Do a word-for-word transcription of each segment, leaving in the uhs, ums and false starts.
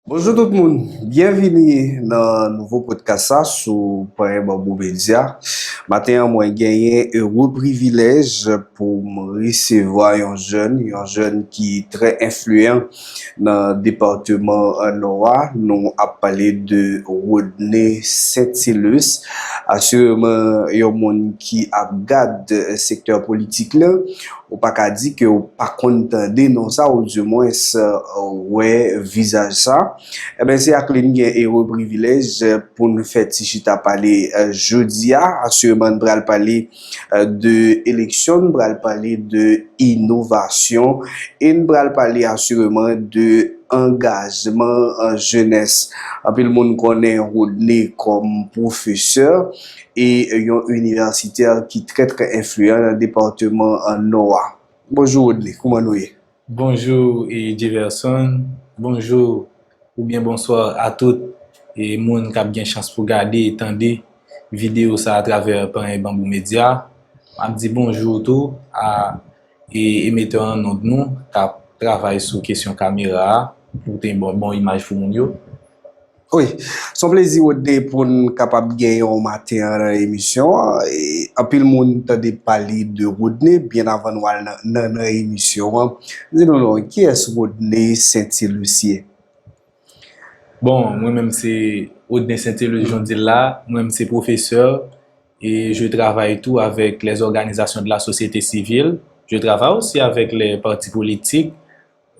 Bonjou tout moun, byenvini nan nouvo podcast sa sou Panyen Banbou Media. Maten an, mwen genyen ere privilèj pou m resevwa yon jèn, yon jèn ki trè enfliyan nan depatman Nò a. Nou ap pale de Rodney Saintilus. Asireman, yon moun ki ap gad sektè politik la, ou pa ka di ke ou pa konn tande non sa, ou dimwens, euh, wè vizaj sa. Eben, se ak li n gen ere privilèj pou n fè ti chita pale, euh, jodi a. Asireman, n pral pale, euh, de eleksyon, n pral pale de inovasyon, e n pral pale asireman de angajman, euh, jenès. Anpil moun konnen Rodney kòm pwofesè e yon inivèsitè ki trè, trè enfliyan nan depatman Nò a. Bonjou Rodney, kòman nou ye? Bonjou, e, Jefferson. Bonjou, oubyen bonswa a tout, e, moun k ap gen chans pou gade e tande videyo sa atravè Panyen Banbou Media. M ap di bonjou tou a, e, emetè an nonn nou k ap travay sou kesyon kamera a, pou te bon, bon imaj pou moun yo. Wi, se yon plezi, Rodney, pou n kapab gen yon maten an nan emisyon an. E, anpil moun tande pale de Rodney byen avan nou al nan, nan, nan emisyon an. Di nou non, kiyès Rodney Saintilus ye? Bon, mwen menm se Rodney Saintilus, jan w di l la. Mwen menm se pwofesè, et je travaille tout avec les organisations de la société civile. Je travaille aussi avec les partis politiques.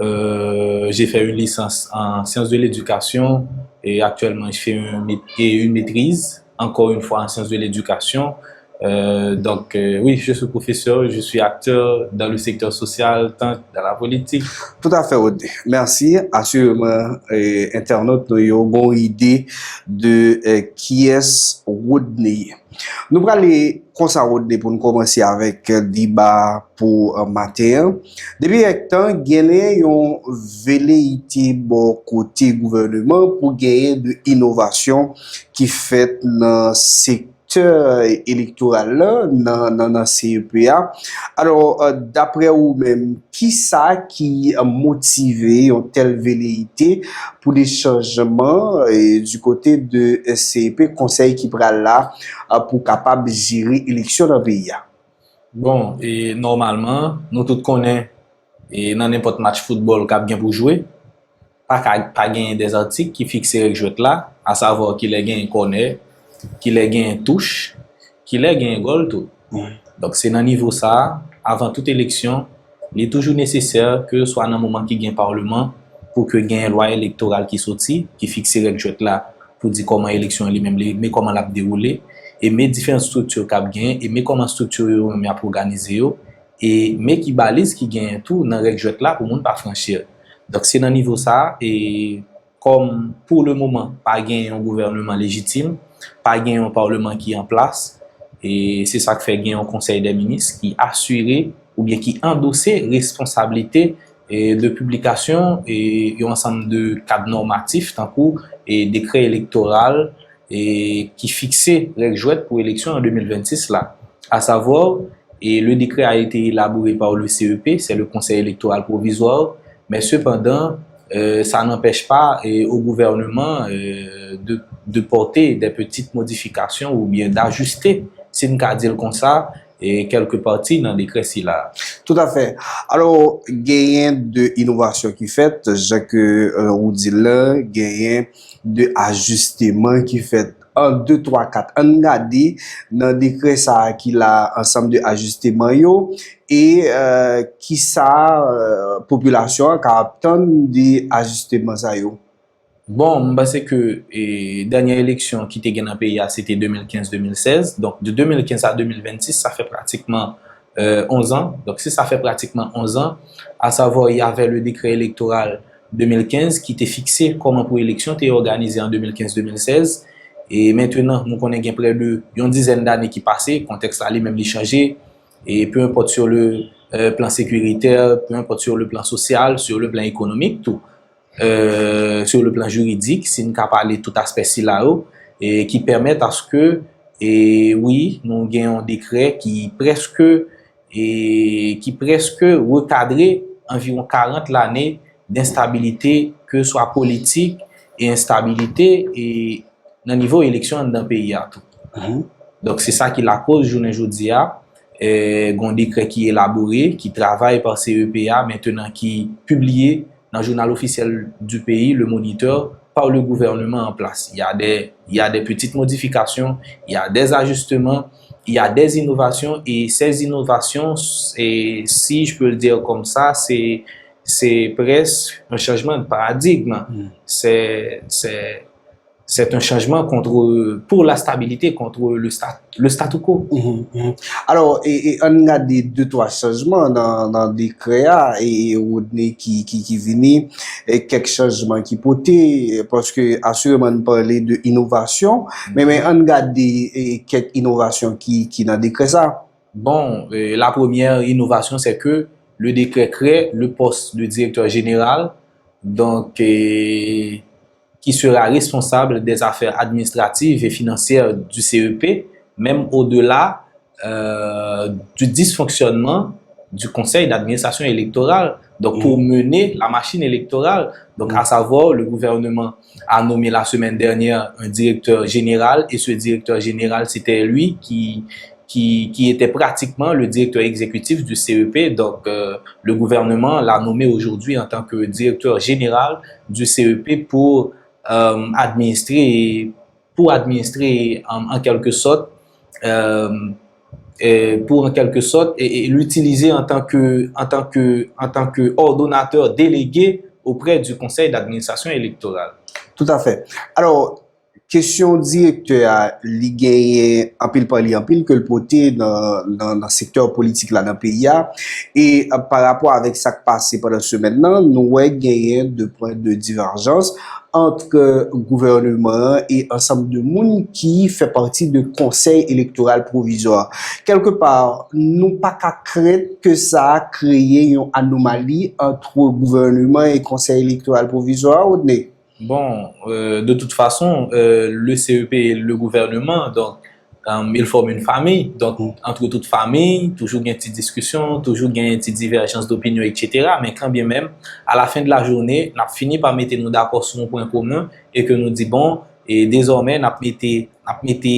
Euh, j'ai fait une licence en sciences de l'éducation et actuellement je fais une, et une maîtrise, encore une fois, en sciences de l'éducation. Euh, donc, euh, oui, je suis professeur, je suis acteur dans le secteur social, tant dans la politique. Tout à fait, Rodney. Merci. Asireman, eh, entènot nou yo gon ide de, eh, kiyès Rodney ye. Nou prale konsa, Rodney, pou n kòmanse avèk, eh, deba pou, eh, maten an. Depi kèk tan, genyen yon veleyite bò kote gouvèneman pou genyen de inovasyon ki fèt nan sektè elektoral la, nan, nan, nan C E P a. Alò, eh, daprè ou menm, kisa ki motive yon tèl veleyite pou de chanjman, eh, du côté de C E P, konsèy ki pral la, eh, pou kapab jere eleksyon nan peyi a? Bon, e nòmalman, nou tout konnen, e nan nenpòt match foutbòl k ap gen pou jwe, pa ka, pa genyen dèzartik ki fikse règ jwèt la, asavwa kilè genyen kònè, kilè genyen touch, kilè genyen gòl tou. Wi. Donk, se nan nivo sa a, avan tout eleksyon, li toujou nesesè ke swa nan moman ki gen paleman, pou ke genyen lwa elektoral ki soti, ki fikse règ jwèt la, pou di kòman eleksyon an li menm, li, men kòman l ap dewoule, e men diferan estrikti k ap genyen, e men kòman estrikti yo menm y ap òganize yo, e men ki baliz ki genyen tou nan règ jwèt la pou moun pa franchi l. Donk, se nan nivo sa a, e kòm pou le moman, pa gen yon gouvèneman lejitim, pa gen yon paleman ki an plas, e se sa k fè gen yon konsèy dè minis ki asire oubyen ki andose responsablite, e, de piblikasyon, e, yon ansanm de kad nòmatif, tankou, e, dekrè elektoral, e, ki fikse règ jwèt pou eleksyon an de mil vennsis la. Asavwa, et le décret a été élaboré par le C E P, c'est le Conseil électoral provisoire, mais cependant, euh, ça n'empêche pas, euh, au gouvernement, euh, de, de porter des petites modifications ou bien d'ajuster, si n ka di l konsa, e kèlke pati nan dekrè sila. Toutafè. Alò, genyen de inovasyon ki fèt, jan ke, euh, ou di l la, genyen de ajisteman ki fèt. An, de, twa, kat. Ann gade nan dekrè sa a ki la, ansanm de ajisteman yo, e, euh, kisa, euh, popilasyon an ka ap tann de ajisteman sa yo? Bon, m panse ke, e, dènyè eleksyon ki te gen nan peyi a, se te de mil kenz, de mil sèz. Donk, de de mil kenz a de mil vennsis, sa fè pratikman, euh, onz an. Donk, si sa fè pratikman onz an, asavwa, il y avait le décret électoral de mil kenz ki te fikse kòman pou eleksyon te òganize an de mil kenz, de mil sèz. E mentenan, nou konnen gen prè de yon dizèn dane ki pase, kontèks la li menm li chanje. E peu importe sur le, euh, plan sécuritaire, peu importe sur le plan social, sur le plan économique, tout. Euh, sur le plan juridik, si n ka pale tout aspè sila yo, e ki pèmèt aske, e wi, nou gen yon dekrè ki prèske, e ki prèske rekadre anviwon karant lane d enstabilite, ke swa politik, e enstabilite e nan nivo eleksyon anndan peyi a tou. Donk, se sa ki lakoz, jounen jodi a, e, gen yon dekrè ki elabore, ki travay pa C E P a, mentenan ki pibliye nan jounal ofisyèl du pays, Le Moniteur, par le gouvernement en place. Il y a des, il y a des petites modifications, il y a des ajustements, il y a des innovations, et ces innovations, et si je peux le dire comme ça, c'est, c'est presque un changement de paradigme. C'est, c'est, c'est un changement contre, pour la stabilité, contre le, sta- le statu quo. Alò, e, e, ann gade de twa chanjman nan, nan dekrè a, e, e Rodney ki, ki, ki vini, e kèk chanjman ki pote, paske asireman n pale de inovasyon, men, men ann gade e, kèk inovasyon ki, ki nan dekrè sa. Bon, euh, la première innovation, c'est que le décret crée le poste de directeur général, donc, euh, qui sera responsable des affaires administratives et financières du C E P, même au-delà euh, du dysfonctionnement du conseil d'administration électorale. Donc, pour mener la machine électorale, donc à savoir, le gouvernement a nommé la semaine dernière un directeur général et ce directeur général, c'était lui qui, qui, qui était pratiquement le directeur exécutif du C E P. Donc, euh, le gouvernement l'a nommé aujourd'hui en tant que directeur général du C E P pour euh, administrer, pour administrer en, en quelque sorte, euh, et pour en quelque sorte et, et l'utiliser en tant que, en tant que, en tant que ordonnateur délégué auprès du conseil d'administration électorale. Tout à fait. Alors, kesyon direktè a, li genyen anpil pale anpil ke l pote nan, nan, nan sektè politik la nan peyi a. E pa rapò avèk sa k pase pandan semèn nan, nou wè genyen de pwen de diverjans ant gouvèneman an e ansanm de moun ki fè pati de konsèy elektoral pwovizwa. Kèlkepa, nou pa ka krent ke sa kreye yon anomali ant gouvèneman e konsèy elektoral pwovizwa, Rodney? Bon, euh, de toute façon, euh, le C E P et le gouvernement, donc, euh, ils forment une famille. Donc, entre toute famille, toujou gen ti diskisyon, toujou gen ti diverjans d'opinion, et cetera. Men kanmenm, à la fin de la journée, n ap fini pa mete nou dakò sou yon pwen komen e ke nou di, bon, e dezòmè, n ap mete, n ap mete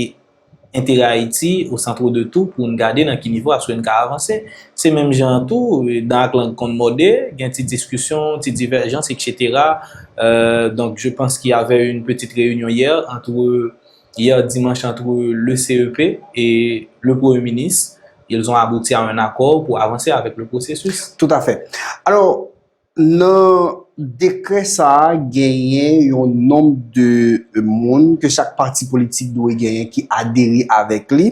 enterè Ayiti au centre de tout pou n gade nan ki nivo aswè n ka avanse. Se menm jan an tou, dan ak lang konn mòde, gen ti diskisyon, ti diverjans, et cetera. Euh, donc, je pense qu'il y avait une petite réunion hier entre, hier dimanche entre le C E P et le Premier ministre. Ils ont abouti à un accord pour avancer avec le processus. Tout à fait. Alors, nan dekrè sa a, genyen yon nonb de moun ke chak pati politik dwe genyen ki adere avèk li.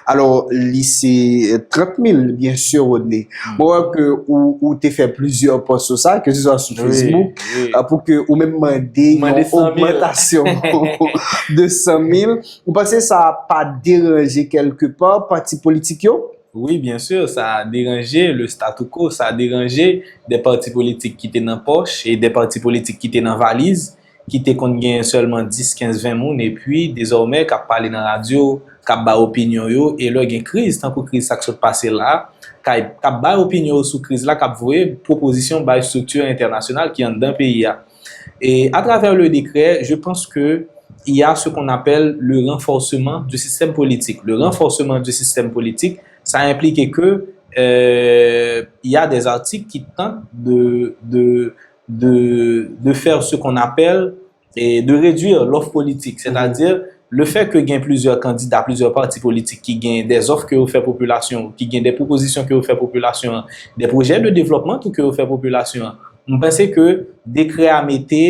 Alò, li se trant mil, byen si, Rodney. Mwen wè ke ou, ou te fè plizyè pòs sou sa, ke se swa sou Facebook, euh, pou ke ou menm mande yon ogmantasyon de san mil. Ou panse sa pa deranje kèlkepa pati politik yo? Wi, byen si, sa deranje le statu quo, sa deranje de pati politik ki te nan pòch e de pati politik ki te nan valiz, ki te konn gen sèlman dis, kenz, ven moun, epi dezòmè k ap pale nan radyo, k ap bay opinyon yo, e lè gen kriz, tankou kriz sa k sot pase la, k ap bay opinyon yo sou kriz la, k ap voye pwopozisyon bay estrikti entènasyonal ki anndan peyi a. Et à travers le décret, je pense que il y a ce qu'on appelle le renforcement du système politique. Le renforcement du système politique, ça implique que euh, il y a des articles qui tentent de, de, de, de faire ce qu'on appelle et de réduire l'offre politique, c'est-à-dire le fait que gen plizyè kandida, plizyè pati politik ki gen des offres ke yo fè popilasyon, ki gen des propositions ke yo fè popilasyon, des projets de développement tou ke yo fè popilasyon, m panse ke dekrè a mete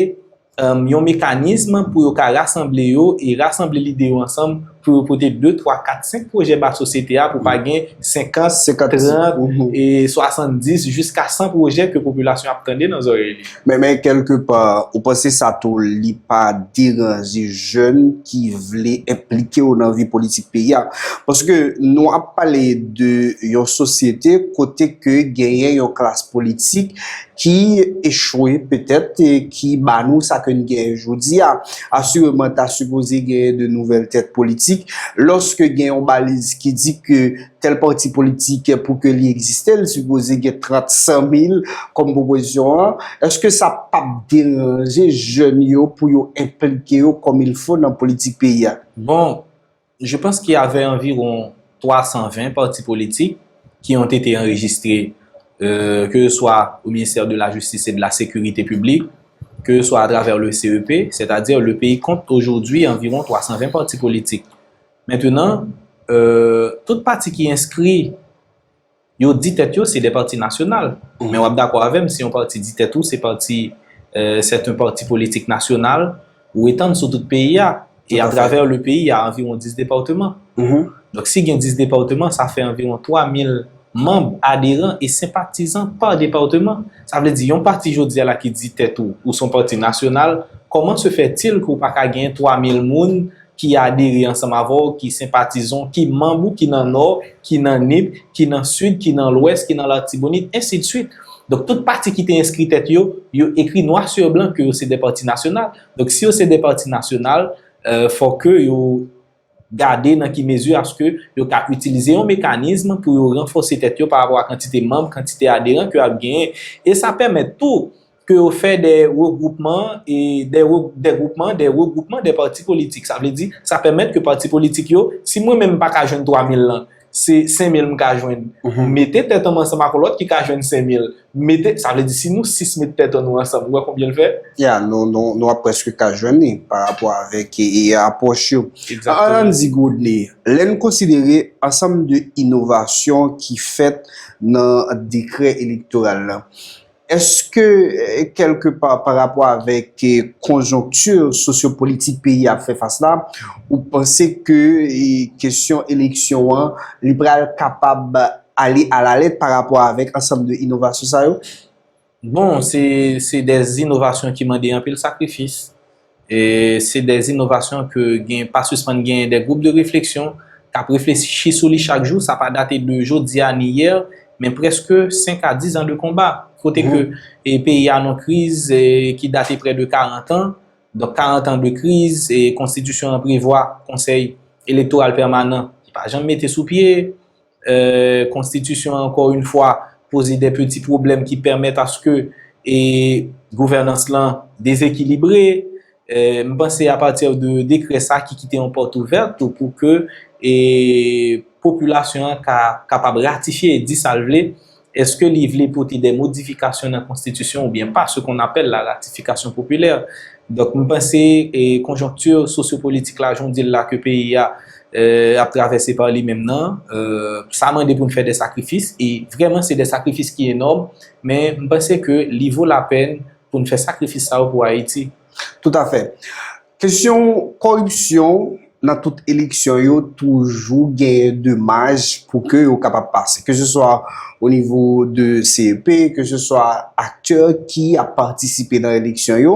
yon mekanism pou yo ka rasanble yo e rasanble lide yo ansanm pou yo pote de, twa, kat, senk pwojè ba sosyete a pou pa gen senkant, trant, e swasanndis, jiska san pwojè ke popilasyon ap tande nan zòrèy li. Men, men kèlkepa, ou panse sa tou li pa deranje jèn ki vle enplike yo nan vi politik peyi a? Paske nou ap pale de yon sosyete kote ke genyen yon klas politik ki echwe petèt e ki ba nou sa ke n genyen jodi a. Asireman, ta sipoze genyen de nouvèl tèt politik. lòske gen yon baliz ki di ke tèl pati politik, pou ke li egziste, li sipoze gen trant, san mil kòm pwopozisyon an, èske sa p ap deranje jèn yo pou yo enplike yo kòm il fo nan politik peyi a? Bon, je pense qu'il y avait environ trois cent vingt partis politiques qui ont été enregistrés, euh, que ce soit au ministère de la Justice et de la Sécurité publique, que ce soit à travers le C E P, c'est-à-dire le pays compte aujourd'hui environ trois cent vingt partis politiques. Maintenant, euh, tout pati ki enskri, yo di tèt yo se de pati nasyonal. Men w ap dakò avè m si yon pati di tèt ou se pati, euh, c'est un parti politique national, ou etann sou tout peyi a. E atravè le peyi, il y a environ dix départements. Donk, si gen dis depatman, sa fè anviwon twa mil manm, aderan e senpatizan pa depatman. Sa vle di, yon pati jodi a la ki di tèt ou, ou se yon pati nasyonal, comment se fait-il ke w pa ka gen twa mil moun ki adere ansanm avè w, ki senpatizan w, ki manm ou, ki nan Nò, ki nan Nip, ki nan Sid, ki nan Lwès, ki nan Latibonit, ensidswit. Donk, tout pati ki te enskri tèt yo, yo ekri nwa sou blan ke yo se de pati nasyonal. Donk, si yo se de pati nasyonal, euh, fò ke yo gade nan ki mezi aske yo ka itilize yon mekanizm pou yo ranfòse tèt yo pa rapò a kantite manm, kantite aderan ke ap genyen. E sa pèmèt tou ke yo fè de regroupman e de re- de groupman, de regroupman de pati politik. Sa vle di, sa pèmèt ke pati politik yo, si mwen menm m pa ka jwenn twa mil lan, se senk mil m ka jwenn. Mete tèt ann ansanm ak yon lòt ki ka jwenn senk mil. Mete, sa vle di, si nou sis met tèt an nou ansanm, ou wè konbyen l fè? Ya, nou, nou, nou ap prèske ka jwenn li pa rapò avèk e, e apwòch yo. An, an di Godney, lè n konsidere ansanm de inovasyon ki fèt nan dekrè elektoral la, èske, eh, kèlkepa, pa rapò avèk, eh, konjonkti sosyopolitik peyi a ap fè fas la, ou panse ke, eh, kesyon eleksyon an, li pral kapab ale alalèt pa rapò avèk ansanm de inovasyon sa yo? Bon, se, se de inovasyon ki mande anpil sakrifis. E se de inovasyon ke gen, pa sispann gen de gwoup de refleksyon k ap reflechi sou li chak jou. Sa pa date de jodi a ni yè, men prèske senk a dis an de konba. Kote ke e peyi a nan kriz e ki date prè de karant an. Donk, karant an de kriz, e konstitisyon an prevwa konsèy elektoral pèmanan ki pa janm mete sou pye. Euh, konstitisyon an, ankò yon fwa, poze de peti pwoblèm ki pèmèt aske e gouvènans lan dezekilibre. Euh, m panse apati de dekrè sa ki kite yon pòt ouvèt tou pou ke e popilasyon an ka kapab ratifye e di sa l vle. Èske li vle pote de modifikasyon nan konstitisyon oubyen pa, ce qu'on appelle la ratification populaire? Donk, m panse e konjonkti sosyopolitik la, jan w di l la, ke peyi a euh, ap travèse pa li menm nan, euh, sa mande pou n fè de sakrifis, e vrèman se de sakrifis ki enòm, men m panse ke li vo lapèn pou n fè sakrifis sa yo pou Ayiti. Toutafè. Kesyon kòripsyon nan tout eleksyon yo toujou genyen de maj pou ke yo kapab pase. Ke se swa o nivo de C E P, ke se swa aktè ki ap patisipe nan eleksyon yo,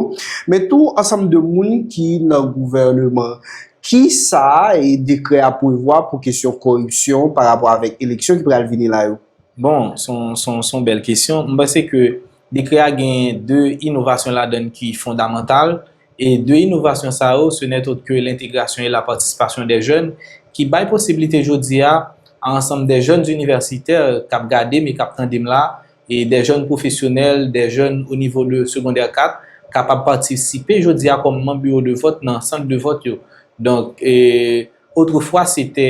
men tou ansanm de moun ki nan gouvèneman. Kisa e dekrè a prevwa pou kesyon kòripsyon pa rapò avèk eleksyon ki pral vini la yo? Bon, se yon, se yon, se yon bèl kesyon. M panse ke dekrè a gen de inovasyon ladan l ki fondamantal. E de inovasyon sa yo, ce n'est autre que l'intégration et la participation des jeunes, ki bay posiblite jodi a a ansanm de jèn inivèsitè k ap gade m e k ap tande m la, e de jèn pwofesyonèl, de jèn o nivo de segondè kat, kapab patisipe jodi a kòm manm biwo de vòt nan sant de vòt yo. Donk, e, otrefwa, se te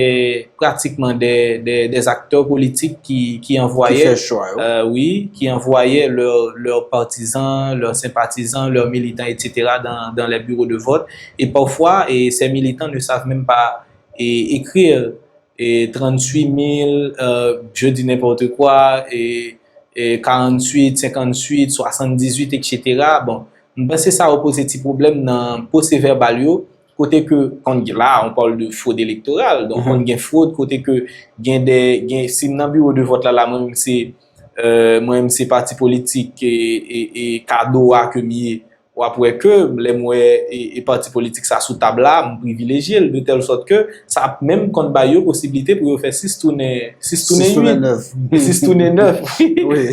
pratikman de, de, de aktè politik ki, ki anvwaye, Ki fè chwa yo. euh, wi, ki anvwaye lè, lè patizan, lè senpatizan, lè militan, et cetera, dans, dans les bureaux de vote. Et parfois, et ces militants ne savent même pas et écrire et trente-huit mille, euh, je dis n'importe quoi, et, et quarante-huit, cinquante-huit, soixante-dix-huit, et cetera. Bon, m panse sa yo poze ti pwoblèm nan pwosè vèbal yo, kote ke, konn gen la, on parle de fraude électorale, donk konn gen frod, kote ke gen de, gen, si m nan biwo de vòt la, la, mwen menm se, euh, mwen menm se pati politik e, e, e kado a ke m ye, w ap wè ke lè m wè e, e pati politik sa sou tab la, m privilejye l, de tèl sòt ke sa ap menm konn ba yo posiblite pou yo fè sis tounen, sis tounen uit, sis tounen nèf. Wi,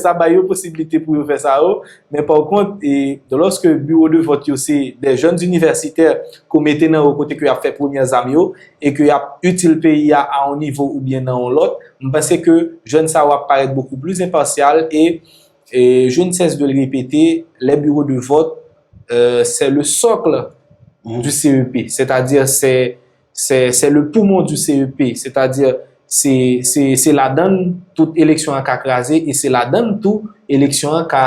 sa ba yo posiblite pou yo fè sa yo. Men pa kont, e, lòske biwo de vòt yo se de jèn inivèsitè ke w mete nan yo kote ke y ap fè premyè zam yo, e ke y ap itil peyi a a yon nivo oubyen nan yon lòt, m panse ke jèn sa yo ap parèt beaucoup plus impartial e, e je ne cesse de le répéter, les bureaux de vote, euh, c'est le socle du C E P, c'est-à-dire c'est, c'est, c'est le poumon du C E P, c'est-à-dire se, se, se ladan l tout eleksyon an ka kraze e se ladan l tou eleksyon an ka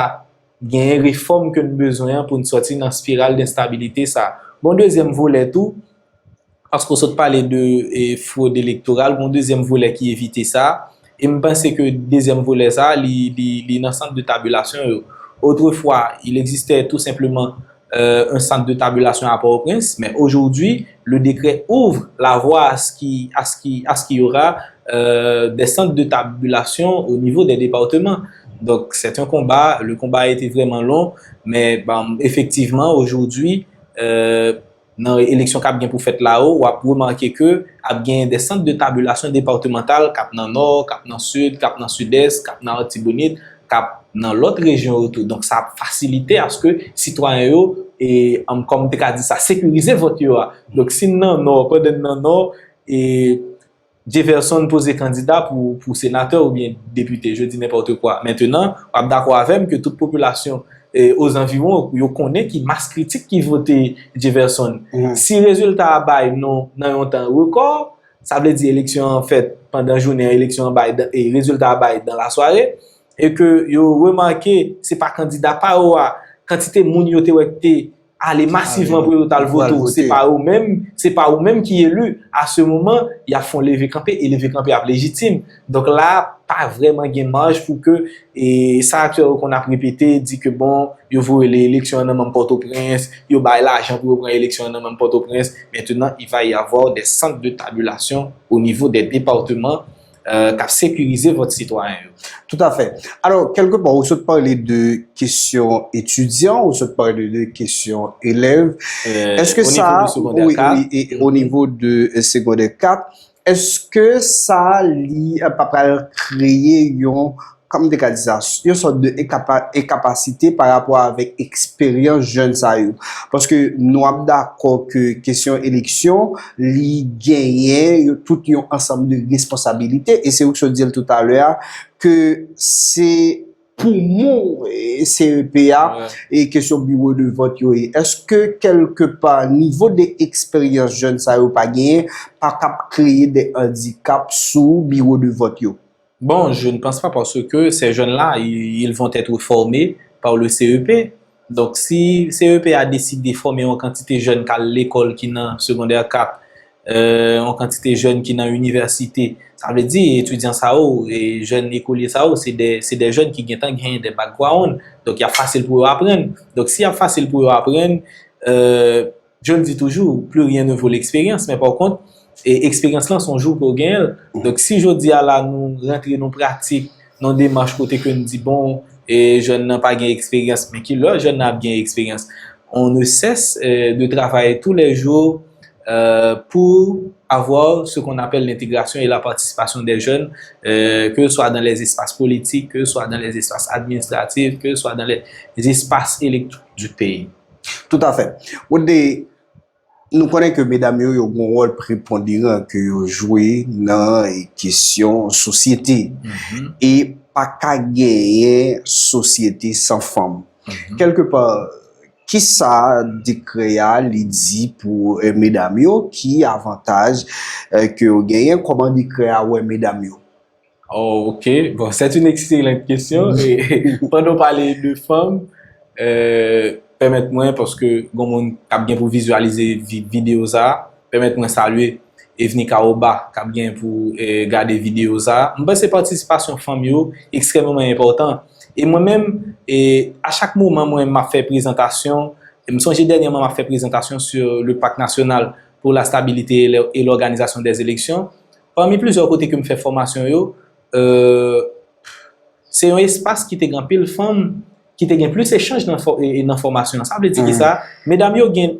genyen refòm ke n bezwen an pou n sòti nan spiral d enstabilite sa. Bon, dezyèm volè tou, paske w sot pale de e, fwod elektoral, gon dezyèm volè ki evite sa. E m panse ke dezyèm volè sa, li, li, li nan sant de tabilasyon yo. Autrefois, il existait tout simplement euh, un centre de tabulation à Port-au-Prince, mais aujourd'hui, le décret ouvre la voie à ce qui, à ce qui, à ce qu'il y aura euh, des centres de tabulation au niveau des départements. Donc, c'est un combat, le combat a été vraiment long, mais bon, effectivement, aujourd'hui, euh, nan eleksyon k ap gen pou fèt la yo, w ap remake ke ap gen de sant de tabilasyon depatmantal k ap nan Nò, k ap nan Sid, k ap nan Sidès, k ap nan Latibonit, k ap nan lòt rejyon yo tou. Donk, sa ap fasilite aske sitwayen yo, e, kòm m te ka di sa, sekirize vòt yo a. Donk, si n nan Nò, pandan n nan Nò, e, Jefferson poze kandida pou, pou senatè oubyen depite, je dis n'importe quoi. Mentenan, w ap dakò avè m ke tout popilasyon, e, ozanviwon, yo konnen ki mas kritik ki vote Jefferson. Si rezilta a bay non nan yon tan rekò, sa vle di eleksyon an fèt pandan jounen an, eleksyon an bay, e rezilta a bay dan lasware, e ke yo remake se pa kandida pa yo a, kantite moun yo te wè ki te ale masivman pou yo t al vote w, se pa yo menm, se pa ou menm ki eli. A se moman, y ap fè yon leve kanpe, e leve kanpe ap lejitim. Donk la, pa vrèman gen maj pou ke, e sa aktè yo konn ap repete, di ke bon, yo voye eleksyon an nan men Pòtoprens, yo bay lajan pou yo pran eleksyon an nan men Pòtoprens. Mentenan, il va y avoir des centres de tabulation au niveau des départements, euh, k ap sekirize vòt sitwayen yo. Toutafè. Alò, kèlkepa, ou sot pale de kesyon etidyan, ou sot pale de kesyon elèv. Èske sa, wi, wi, e o nivo de segondè kat, èske sa li pa pral kreye yon, kòman m te ka di sa, yon sòt de enkapa, enkapasite pa rapò avèk eksperyans jèn sa yo? Paske nou ap dakò ke kesyon eleksyon, li genyen tout yon ansanm de responsabilite, e se ou ki sot di l toutalè a, ke se poumon C E P a, e kesyon biwo de vòt yo ye. Èske kèlkepa nivo de eksperyans jèn sa yo pa genyen pa kab kreye de andikap sou biwo de vòt yo? Bon, je ne pense pas parce que ces jeunes-là, ils, ils vont être formés par le C E P. Donk, si C E P a deside fòme yon kantite jèn k al lekòl ki nan segondè kat, euh, yon kantite jèn ki nan inivèsite, sa vle di etidyan sa yo, e jèn ekolye sa yo, se de, se de jèn ki gentan genyen de background. Donk, y ap fasil pou yo aprann. Donk, si y ap fasil pou yo aprann, euh, je le dis toujours, plus rien ne vaut l'expérience, men pa kont, e eksperyans lan se yon jou pou w genyen l. Donk, si jodi a la nou rantre nan pratik, nan demach kote ke n di, bon, e jèn nan pa gen eksperyans, men kilè jèn nan ap gen eksperyans? On ne cesse, euh, de travailler tous les jours, euh, pour avoir ce qu'on appelle l'intégration et la participation des jeunes, euh, que ce soit dans les espaces politiques, que ce soit dans les espaces administratifs, que ce soit dans les espaces électoraux du pays. Toutafè. Ou te Nou konnen ke medam yo, yo gen yon wòl preponderan ke yo jwe nan kesyon sosyete. E pa ka genyen sosyete san fanm. Kèlkepa, kisa dekrè a li di pou medam yo? Ki avantaj ke yo genyen? Kòman dekrè a wè medam yo? Oh, ok. Bon, c'est une excellente question. E pandan w pale de fanm, euh, pèmèt mwen, paske gon moun k ap gen pou vizyalize vi- videyo sa, pèmèt mwen salye Evnika Oba k ap gen pou eh, gade videyo sa. M panse patisipasyon fanm yo ekstrèmeman enpòtan. E mwen menm, e a chak moman mwen m ap fè prezantasyon, m sonje dènyèman m ap fè prezantasyon sur le Pacte national pour la stabilité et le- et l'organisation des élections. Pami plizyè kote ke m fè fòmasyon yo, euh, se yon espas ki te gen anpil fanm ki te gen plis echanj nan, fò- e- e nan fòmasyon an. Sa vle di ki sa? Medam yo gen,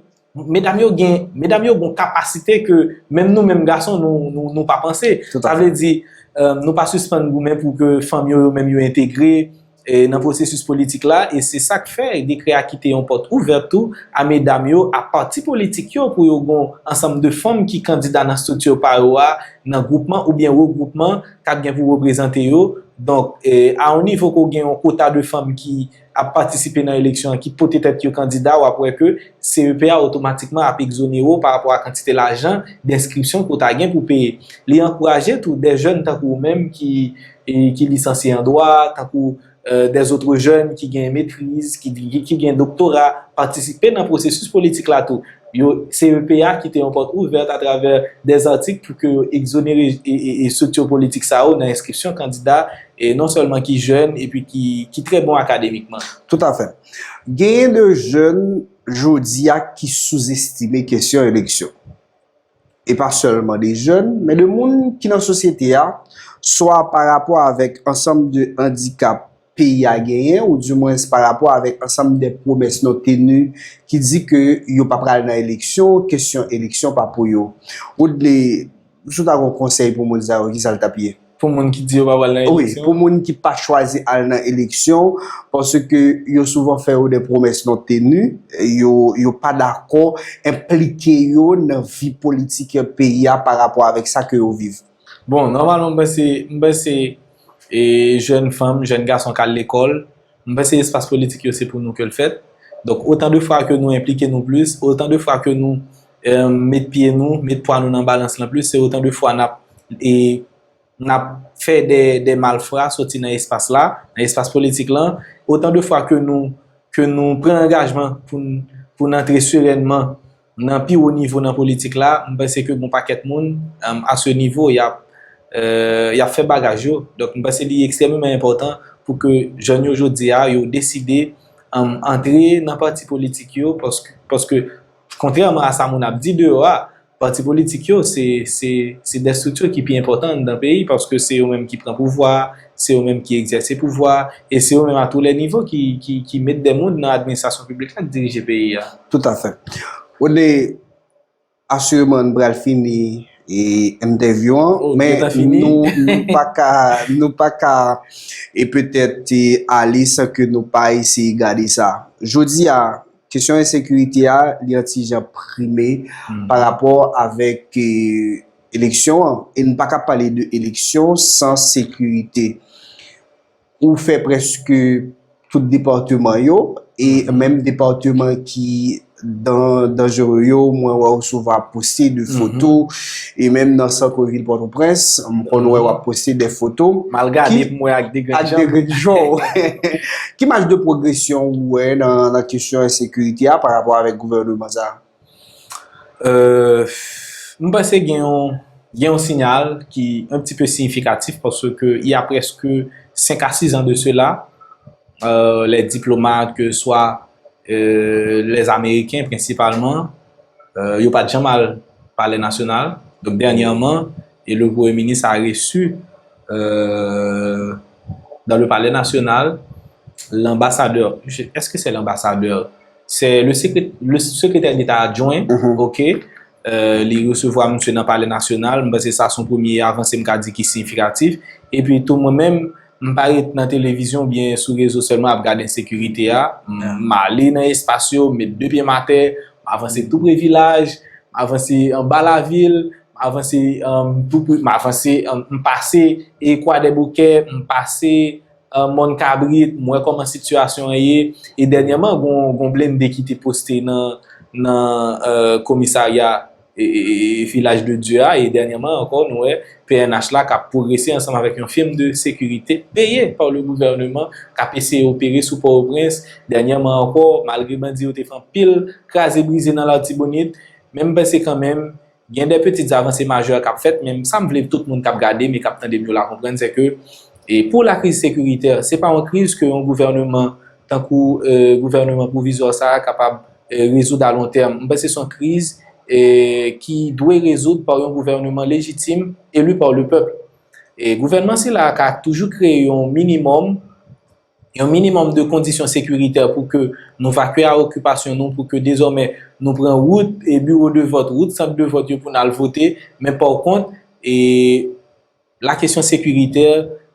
medam yo gen, medam yo gen kapasite ke menm nou, menm gason, nou, nou, nou pa panse. Sa vle di, euh, nou pa sispann goumen pou ke fanm yo, yo menm yo entegre e nan pwosesis politik la, e se sa k fè dekrè a kite yon pòt ouvè tou a medam yo, a pati politik yo, pou yo gen yon ansanm de fanm ki kandida nan estrikti pa yo a, nan gwoupman oubyen regwoupman k ap gen pou reprezante yo. Donk, e, a yon nivo ke w gen yon kota de fanm ki ap patisipe nan eleksyon an, ki pote tèt yo kandida, w ap wè ke C E P A otomatikman ap egzonere w pa rapò a kantite lajan denskripsyon ke w ta gen pou peye. Li ankouraje tou dè jèn tankou w menm ki, e, ki lisansye an dwa, tankou euh, des autres jeunes ki gen metriz, ki, ki, ki gen doktora, patisipe nan pwosesis politik la tou. Yo, C E P A kite yon pòt ouvèt atravè dè zatik pou ke yo egzonere e, e, e estrikti politik sa yo nan enskripsyon kandida, e non sèlman ki jèn, epi ki, ki trè bon akademikman. Toutafè. Genyen de jèn jodi a ki souzestime kesyon eleksyon. E pa sèlman de jèn, men de moun ki nan sosyete a, swa pa rapò avèk ansanm de andikap peyi a genyen, oudimwens pa rapò avèk ansanm de pwomès non teni ki di ke yo pa pral nan eleksyon, kesyon eleksyon pa pou yo. Woodley, si w ta gen yon konsèy pou moun sa yo, ki sa l t ap ye? Pou moun ki di yo pa pral nan eleksyon? Wi, pou moun ki pa chwazi al nan eleksyon, paske yo souvan fè yo de pwomès non teni, yo, yo pa dakò enplike yo nan vi politik peyi a pa rapò avèk sa ke yo viv. Bon, nòmalman, m panse, m panse, e, jèn fanm, jèn gason k al lekòl, m panse espas politik yo se pou nou ke l fèt. Donk, otan de fwa ke nou enplike nou plis, otan de fwa ke nou, e, met pye nou, met pwa nou nan balans lan plis, se otan de fwa n ap, e, n ap fè de, de malfra soti nan espas la, nan espas politik lan, otan de fwa ke nou, ke nou pran angajman pou n, pou n antre serènman nan pi wo nivo nan politik la, m panse ke gon pakèt moun, um, a se nivo, y ap, euh, y ap fè bagaj yo. Donk, m panse li ekstrèmeman enpòtan pou ke jèn yo jodi a, yo deside, um, antre nan pati politik yo, paske, paske kontrèman a sa moun ap di deyò a, pati politik yo, se, se, se de estrikti ki pi enpòtan anndan peyi, paske se yo menm ki pran pouvwa, se yo menm ki egzèse pouvwa, e se yo menm a tou lè nivo ki, ki, ki met de moun nan administrasyon piblik la k dirije peyi a. Toutafè. Woodley, asireman, n pral fini, e, entèvyou an, men nou, nou pa ka, nou pa ka, e petèt, e, ale san ke nou pa eseye gade sa. Jodi a, kesyon ensekirite a, li yon ti jan prime pa rapò avèk, e, eleksyon an. E n pa ka pale de eleksyon san sekirite. Ou fè prèske tout depatman yo, e menm depatman ki dan, danjere yo, mwen wè w souvan ap poste de foto, e menm nan sant vil Pòtoprens, m konn wè w ap poste de foto. M al gade pou m wè ak de grenn je w. Ki maj de pwogresyon ou wè nan, nan kesyon ensekirite a pa rapò avèk gouvèneman sa a? Euh, m panse gen yon, gen yon sinyal ki un petit peu significatif, paske il y a presque cinq à six ans de cela, euh, les diplomates, que ce soit, euh, les Américains principalement, euh, yo pa t janm al Palè Nasyonal. Donk, dènyèman, e le Premye Minis a resi, euh, dans le Palais National, l'ambassadeur, je- est-ce que c'est l'ambassadeur? C'est le secré- le secrétaire d'État adjoint, ok. Euh, li resevwa misye nan Palè Nasyonal. M panse sa se yon premye avanse m ka di ki siyifikatif. Epi tou mwen menm, m pa ret nan televizyon oubyen sou rezo sèlman ap gade ensekirite a. M, m ale nan espas yo, m met de pye m atè, m avanse tou pre vilaj, m avanse anba lavil, m avanse, um, tou pre, m avanse, um, m pase e Kwadèboukè, m pase, uh, Mòn Kabrit, m wè kòman sitiyasyon an ye. E dènyèman, gon, gon blende ki te poste nan, nan, uh, komisarya e, e, e, e Vilaj de Dye a. E dènyèman ankò, nou wè P N H la k ap pwogrese ansanm avèk yon firm de sekirite peye pa le gouvèneman, k ap eseye opere sou Pòtoprens. Dènyèman ankò, malgre bandi yo te fè anpil kraze brize nan Latibonit, men m panse kanmenm, gen de pitit avanse majè k ap fèt, men sa m vle tout moun k ap gade m e k ap tande m yo la konprann, se ke, e pou la kriz sekiritè, se pa yon kriz ke yon gouvèneman tankou, e, gouvèneman pwovizwa sa a kapab, e, rezoud a lon tèm. M panse se yon kriz, e, ki dwe rezoud pa yon gouvèneman lejitim, eli pa le pèp. E gouvènman sila a ka toujou kreye yon minimòm yon minimòm de kondisyon sekiritè pou ke nou vakye a okipasyon nou, pou ke dezòmè nou pran wout e biwo de vòt, wout sant de vòt yo pou n al vote, men pa kont, e la kesyon sekiritè,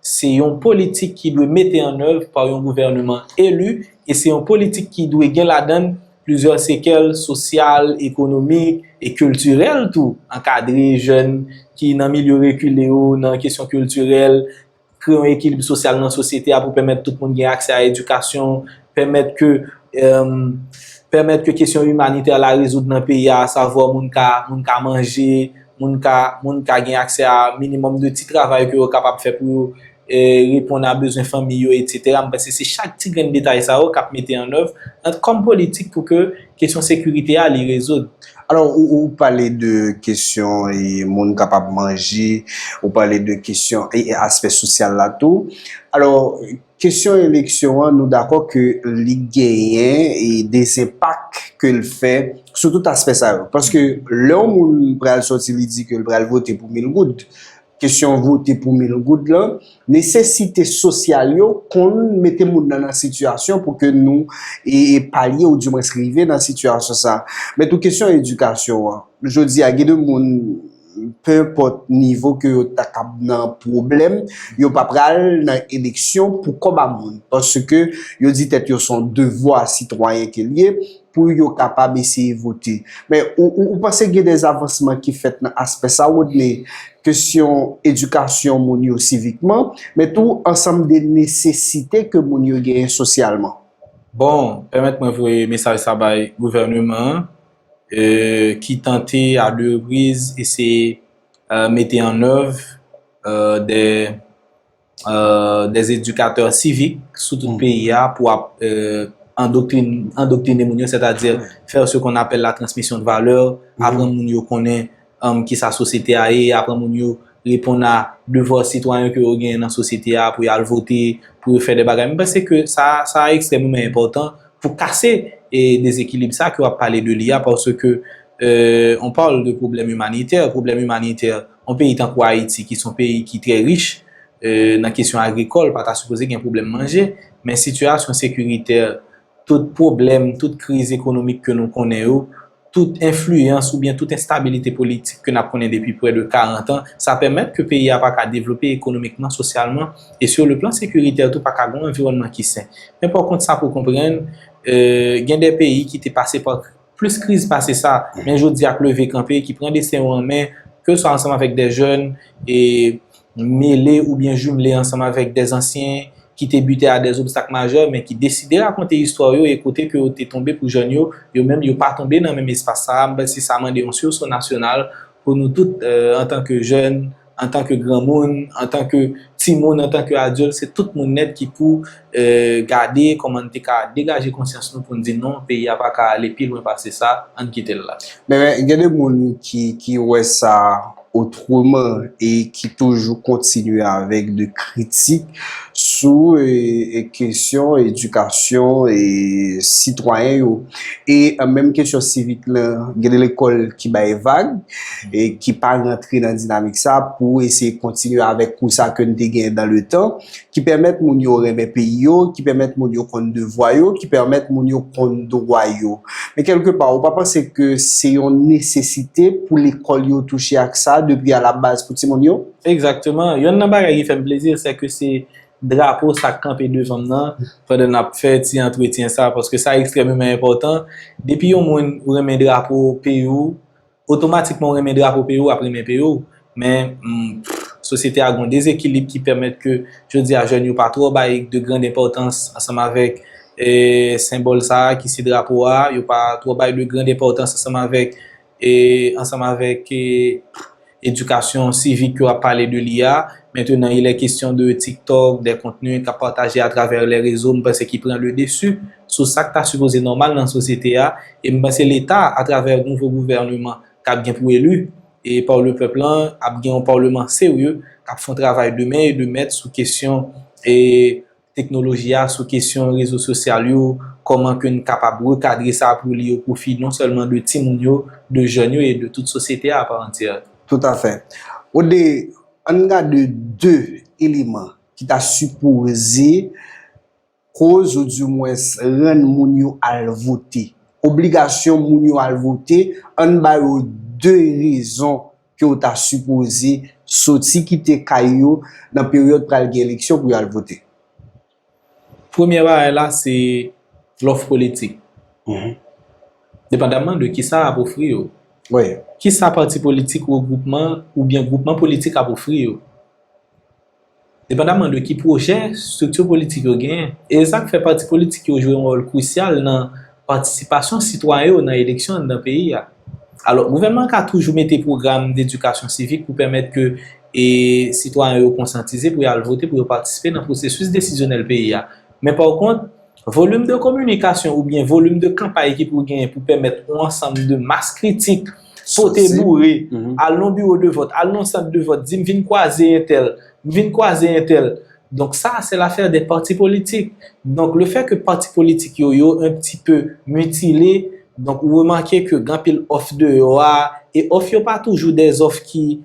se yon politik ki dwe mete an èv pa yon gouvèneman eli, e se yon politik ki dwe gen ladan l plizyè sekèl sosyal, ekonomik e kiltirèl tou, ankadre jèn ki nan milye rekile yo, nan kesyon kiltirèl, kreye yon ekilib sosyal nan sosyete a pou pèmèt tout moun gen aksè a edikasyon, pèmèt ke, pèmèt ke kesyon imanitè la rezoud nan peyi a, asavwa moun ka, moun ka manje, moun ka, moun ka gen aksè a minimòm de ti travay ke yo kapab fè pou yo reponn a bezwen fanmi yo, etsetera. M panse se chak ti grenn detay sa yo k ap mete an èv kòm politik pou ke kesyon sekirite a li rezoud. Alò, ou, ou pale de kesyon e moun kapab manje, ou pale de kesyon e, e aspè sosyal la tou. Alò, kesyon eleksyon an, nou dakò ke li genyen e de enpak ke l fè sou tout aspè sa yo. Paske lè yon moun pral sòti, li di ke l pral vote pou mil goud, kesyon vote pou mil goud lan, nesesite sosyal yo konn mete moun nan nan sitiyasyon pou ke nou e, e palye oudimwens rive nan sitiyasyon sa. Men tou kesyon edikasyon an, jodi a gen de moun, penpòt nivo ke yo ta kab nan pwoblèm, yo pa pral nan eleksyon pou kòb a moun, paske yo di tèt yo se yon devwa sitwayen ke l ye, pou yo kapab eseye vote. Men ou, ou, ou panse gen de avansman ki fèt nan aspè sa, Rodney, kesyon edikasyon moun yo sivikman, men tou ansanm de nesesite ke moun yo genyen sosyalman? Bon, pèmèt mwen voye mesaj sa bay gouvèneman an, ki tante a de repriz eseye mete an èv de des éducateurs civiques sou tout peyi a pou ap andoktrin, andoktrine moun yo, sètadi fè ce qu'on appelle la transmission de valeurs, aprann moun yo konnen um, kisa sosyete a ye, aprann moun yo reponn a devwa sitwayen ke yo genyen nan sosyete a, pou y al vote, pou yo fè de bagay. Mwen panse ke sa, sa ekstrèmeman enpòtan pou kase e dezekilib sa ke w ap pale de li a, paske euh, on parle de problème humanitaire. Pwoblèm imanitè, yon peyi tankou Ayiti, ki se yon peyi ki trè rich euh, nan kesyon agrikòl, pa ta sipoze gen pwoblèm manje, men sitiyasyon sekiritè, tout pwoblèm, tout kriz ekonomik ke nou konnen yo, tout enfliyans oubyen tout enstabilite politik ke n ap konnen depi prè de karant an, sa pèmèt ke peyi a pa ka devlope ekonomikman, sosyalman, e sur le plan sécuritaire tou pa ka gen yon anviwònman ki sen. Men pa kont sa pou konprann, euh, gen de peyi ki te pase pa plis kriz pase sa, men jodi a k leve kanpe, ki pran desten yo an men, ke swa ansanm avèk de jèn, e mele oubyen jimle ansanm avèk de zansyen ki te bite a de obstak majè, men ki deside rakonte istwa yo e kote ke yo te tonbe pou jèn yo, yo menm yo pa tonbe nan menm espas sa a. M panse sa mande yon sirsò nasyonal pou nou tout, euh, antanke jèn, antanke granmoun, antanke timoun, antanke adilt, se tout moun nèt ki pou euh, gade kòman n te ka degaje konsyans nou pou n di non, peyi a pa ka ale pi lwen pase sa, ann kite l la. Men, men gen de moun ki, ki wè sa otreman e ki toujou kontinye avèk de kritik sou e, e kesyon edikasyon e sitwayen yo. E menm kesyon sivik lan, gen de lekòl ki bay vag e ki pa rantre nan dinamik sa pou eseye kontinye avèk kou sa ke n te gen dans le temps, ki pèmèt moun yo renmen peyi yo, ki pèmèt moun yo konn devwa yo, ki pèmèt moun yo konn dwa yo. Men kèlkepa, ou pa panse ke se yon nesesite pou lekòl yo touche ak sa depi a la baz pou timoun yo? Egzakteman. Yonn nan bagay ki fè m plezi, se ke se drapo sa k kanpe devan m nan pandan n ap fè ti antretyen sa, paske sa ekstrèmeman enpòtan. Depi yon moun ou renmen drapo peyi w, otomatikman w renmen drapo peyi w, w ap renmen peyi w. Men, mm, sosyete a gen yon dezekilib ki pèmèt ke jodi a jèn yo pa twò bay de grann enpòtans ansanm avèk e, senbòl sa a ki se drapo a, yo pa twò bay de grann enpòtans ansanm avèk e, ansanm avèk e, edikasyon sivik ke w ap pale de li a. Maintenant, il est question de TikTok, des contenus k ap pataje atravè les réseaux, m panse ki pran le dessus sou sa k ta sipoze nòmal nan sosyete a. E m panse Leta, atravè nouvo gouvèneman k ap gen pou eli, e pa le pèp lan, ap gen yon paleman serye k ap fè yon travay de men e de mèt sou kesyon e teknoloji a, sou kesyon rezo sosyal yo, kòman ke n kapab rekadre sa pou li o pwofi non sèlman de timoun yo, de jèn yo e de tout sosyete a pa antyè. Toutafè. Rodney, ann gade de eleman ki ta sipoze koz oudimwens rann moun yo al vote. Obligasyon moun yo al vote, ann ba yo de rezon ke w ta sipoze soti kite kay yo nan peryòd pral gen eleksyon pou yo al vote. Premye bagay la, se lòf politik. Depandamman de kisa ap ofri yo. Kisa pati politik, regwoupman oubyen gwoupman politik ap ofri yo. Depandamman de ki pwojè estrikti politik yo genyen. E sa k fè pati politik yo jwe yon wòl krisyal nan patisipasyon sitwayen yo nan eleksyon anndan peyi a. Alò, gouvènman an ka toujou mete pwogram dedikasyon sivik pou pèmèt ke e sitwayen yo konsyantize pou y al vote, pou yo patisipe nan pwosesis desizyonèl peyi a. Men pa kont, volim de kominikasyon oubyen volim de kanpay ki pou genyen pou pèmèt yon ansanm de mas kritik pote boure, al nan biwo de vòt, al nan sant de vòt, di m vin kwaze entèl, m vin kwaze entèl. Donk sa, c'est l'affaire des partis politiques. Donk le fait que pati politik yo yo un petit peu mutilé, donk ou remake ke gen anpil òf deyò a, e òf yo pa toujou des òf ki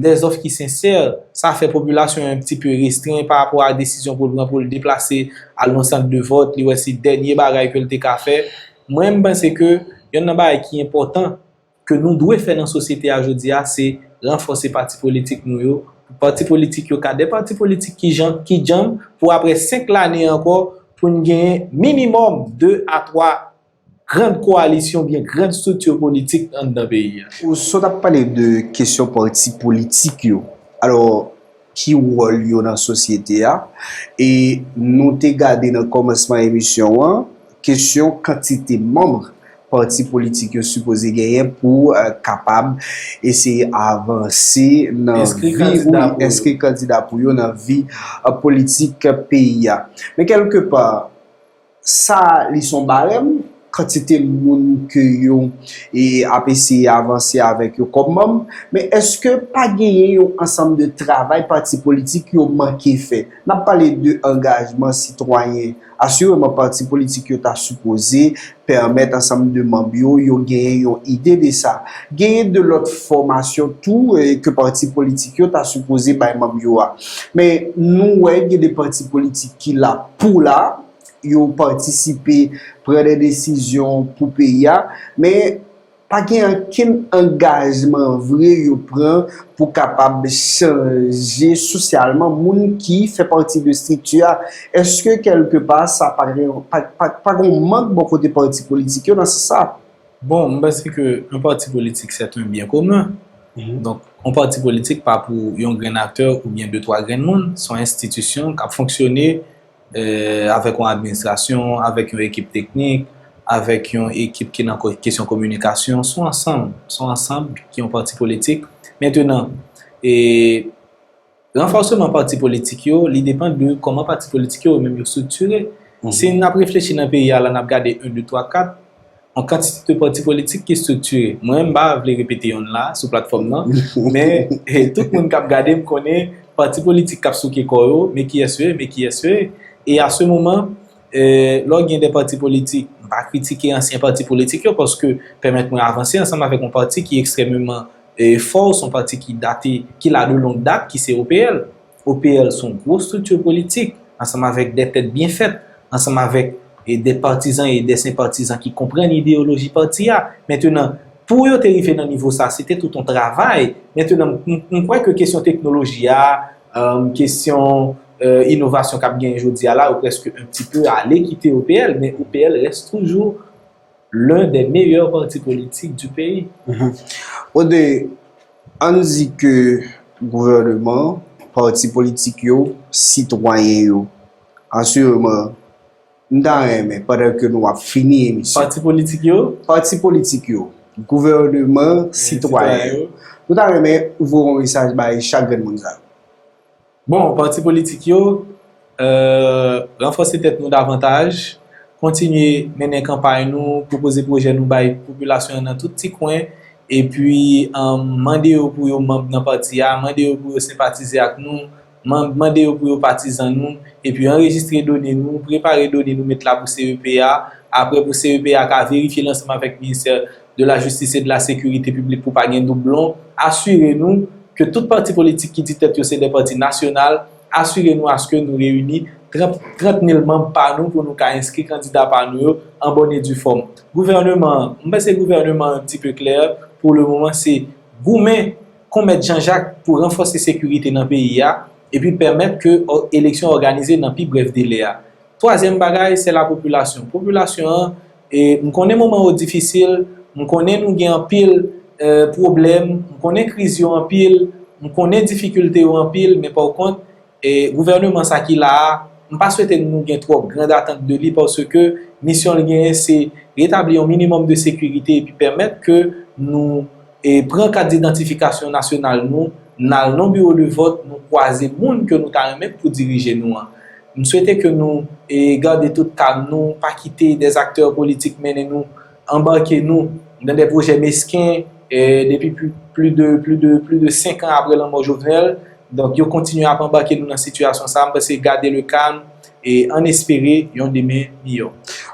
des òf ki sensè, sa fè popilasyon an un petit peu restren pa rapò a desizyon pou l pran pou l deplase al nan sant de vòt, li wè se dènye bagay ke l te ka fè. Mwen, m panse ke yonn nan bagay ki enpòtan ke nou dwe fè nan sosyete a jodi a, se ranfòse pati politik nou yo. Pati politik yo ka de pati politik ki jan, ki djanm, pou apre senk lane ankò, pou n genyen minimòm de a twa grann kowalisyon oubyen grann estrikti politik anndan peyi a. Ou sot ap pale de kesyon pati politik yo. Alò, ki wòl yo nan sosyete a? E nou te gade nan kòmansman emisyon an, kesyon kantite manm pati politik yo sipoze genyen pou kapab eseye avanse nan vi ou enskri kandida pou yo nan vi politik peyi a. Men kèlkepa, sa li se yon barèm, kantite moun ke yo e ap eseye avanse avèk yo kòm manm, men èske pa genyen yon ansanm de travay pati politik yo manke fè? N ap pale de angajman sitwayen. Asireman, pati politik yo ta sipoze pèmèt ansanm de manm yo, yo genyen yon ide de sa. Genyen de lòt fòmasyon tou ke pati politik yo ta sipoze bay manm yo a. Men nou wè gen de pati politik ki la pou la, yo patisipe, pran de desizyon pou peyi a, men pa gen ankenn angajman vre yo pran pou kapab chanje sosyalman moun ki fè pati de estrikti a. Èske kèlkepa sa pa gen pa, pa, pa gen mank bò kote pati politik yo nan sans sa? Bon, m panse ke yon pati politik se yon byen komen. Donk, yon pati politik pa pou yon grenn aktè oubyen de twa grenn moun, se yon enstitisyon k ap fonksyone avèk yon administrasyon, avèk yon ekip teknik, avèk yon ekip ki nan kesyon kominikasyon, se yon ansanm, se yon ansanm ki yon pati politik. Mentenan, e, ranfòseman pati politik yo, li depann de kòman pati politik yo, yo menm yo estriktire. Si n ap reflechi nan peyi a la, n ap gade en, de, twa, kat, yon kantite de pati politik ki estriktire. Mwen, m pa vle repete yonn la sou platfòm nan, men tout moun k ap gade m konnen pati politik k ap souke kò yo, men kiyès yo ye, men kiyès yo ye. E a se moman, lè w gen de pati politik, m pa kritike ansyen pati politik yo, paske pèmèt mwen avanse ansanm avèk yon pati ki ekstrèmeman fò, se yon pati ki date, ki la de longue date, ki se O P L. O P L se yon gwo estrikti politik, ansanm avèk de tèt byen fèt, ansanm avèk e de patizan e de senpatizan ki konprann ideyoloji pati a. Mentenan, pou yo te rive nan nivo sa, se te tout yon travay. Mentenan, m kwè ke kesyon teknoloji a, kesyon inovasyon k ap genyen jodi a la, yo prèske un petit peu ale kite O P L, men O P L rès toujou l'un des meilleurs partis politiques du pays. Ode, ann di ke gouvèneman, pati politik yo, sitwayen yo. Asireman, m ta renmen, pandan ke nou ap fini emisyon. Pati politik yo? Pati politik yo, gouvèneman, sitwayen yo. Nou ta renmen ou voye yon mesaj bay chak grenn moun sa yo. Bon, pati politik yo, ranfòse tèt nou davantaj, kontinye mennen kanpay nou, pwopoze pwojè nou bay popilasyon an nan tout ti kwen, epi mande yo pou yo manm nan pati a, mande yo pou yo senpatize ak nou, mande yo pou yo patizan nou, epi anrejistre done nou, prepare done nou, met la pou C E P A, apre pou C E P A ka verifye l ansanm avèk ministè de la Justice et de la Sécurité Publique pou pa gen doublon, asire nou ke tout pati politik ki di tèt yo se de pati nasyonal, asire nou aske nou reyini trant mil manm pa nou pou nou ka enskri kandida pa nou yo an bonn e di fòm. Gouvèneman an, m panse gouvèneman an un petit peu clair, pou le moman se goumen kon mèt Jan Jak pou ranfòse sekirite nan peyi a, epi pèmèt ke eleksyon òganize nan pi brèf delè a. Twazyèm bagay, se la popilasyon. Popilasyon an, e, m konnen moman yo difisil, m konnen nou gen anpil e, pwoblèm, m konnen kriz yo anpil, m konnen difikilte yo anpil, men pa kont, e, gouvèneman sa ki la a, m pa swete nou gen twòp grand atant de li paske misyon l genyen se retabli yon minimòm de sekirite epi pèmèt ke nou e, pran kat didantifikasyon nasyonal nou, n al nan biwo de vòt, nou kwaze moun ke nou ta renmen pou dirije nou an. M swete ke nou e, gade tout kalm nou, pa kite dèzaktè politik mennen nou, anbake nou nan de pwojè mesken e, depi pli de pli de pli de senk an apre lanmò Jovenel. Donk yo kontinye ap anbake nou nan sitiyasyon sa a. M panse gade le kalm e ann espere yon demen miyò.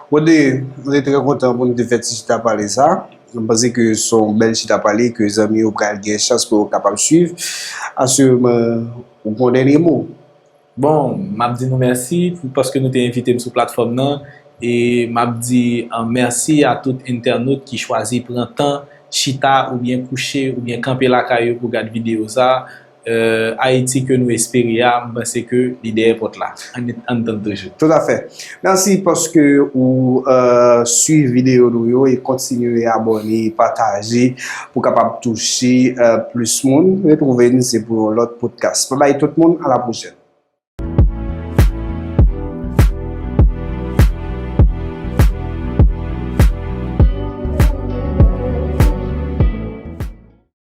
Rode, nou te trè kontan pou nou te fè ti chita pale sa. M panse ke se yon bèl chita pale ke zanmi yo pral gen chans pou yo kapab swiv. Asireman, ou gen yon dènye mo. Bon, m ap di nou mèsi paske nou te envite m sou platfòm nan. E m ap di mèsi a tout entènot ki chwazi pran tan chita oubyen kouche oubyen kanpe lakay yo pou gad videyo sa. Ayiti ke nou espere a, m panse ke li dèyè pòt la. Ann tann toujou. Toutafè. Mèsi paske ou swiv videyo nou yo e kontinye abòne, pataje pou kapab touche plis moun. Retwouve n se pou yon lòt podcast. Babay tout moun, a la pwochèn.